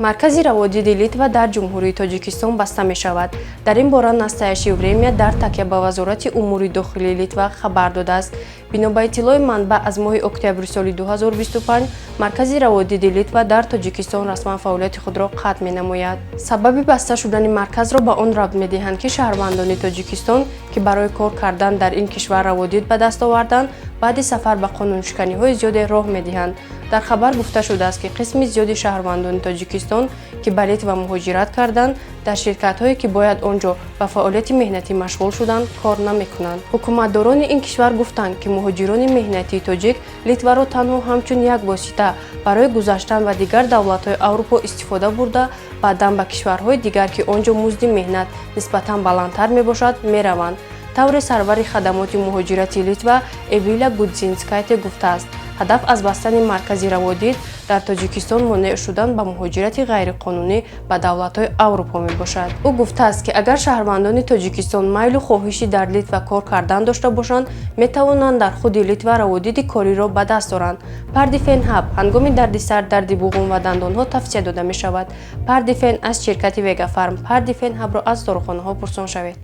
Маркази раводиди Литва дар Ҷумҳурии Тоҷикистон баста мешавад. Дар ин бора «Настоящее время» дар такя ба Вазорати умури дохилии Литва хабар додааст. Бино ба иттилои манбаъ, аз моҳи октябри соли 2025 маркази раводиди Литва дар Тоҷикистон расман фаъолияти худро қатъ менамояд. Сабаби баста шудани марказро ба он рабт медиҳанд, ки шаҳрвандони Тоҷикистон, ки барои кор кардан дар ин кишвар раводид ба даст оварданд, баъди сафар ба қонуншиканиҳои зиёде роҳ медиҳанд. Дар хабар гуфта шудааст, ки қисми зиёди шаҳрвандони Тоҷикистон, ки ба Литва муҳоҷират карданд, дар ширкатҳое, ки бояд он ҷо ба фаъолияти меҳнатӣ машғул шуданд, кор намекунанд. Ҳукуматдорони ин кишвар гуфтанд, ки муҳоҷирони меҳнатии тоҷик Литваро танҳо ҳамчун як восита барои гузаштан ба дигар давлатҳои Аврупо истифода бурда, баъдан ба кишварҳои дигар, ки он ҷо музди меҳнат нисбатан баландтар мебошад, мераванд. Тавре сарвари хадамоти муҳоҷирати Литва Эвилия Гудзинскайте гуфтааст, ҳадаф аз бастани маркази раводид дар Тоҷикистон монеъ шудан ба муҳоҷирати ғайриқонунӣ ба давлатҳои Аврупо мебошад. Ӯ гуфтааст, ки агар шаҳрвандони Тоҷикистон майлу хоҳиши дар Литва кор кардан дошта бошанд, метавонанд дар худи Литва раводиди кориро ба даст оранд. Пардифен Ҳаб ҳангоми дарди сар, дарди буғум ва дандонҳо тавсия дода мешавад. Пардифен аз ширкати Вегафарм. Пардифен Ҳабро аз дорухонаҳо пурсон шавед.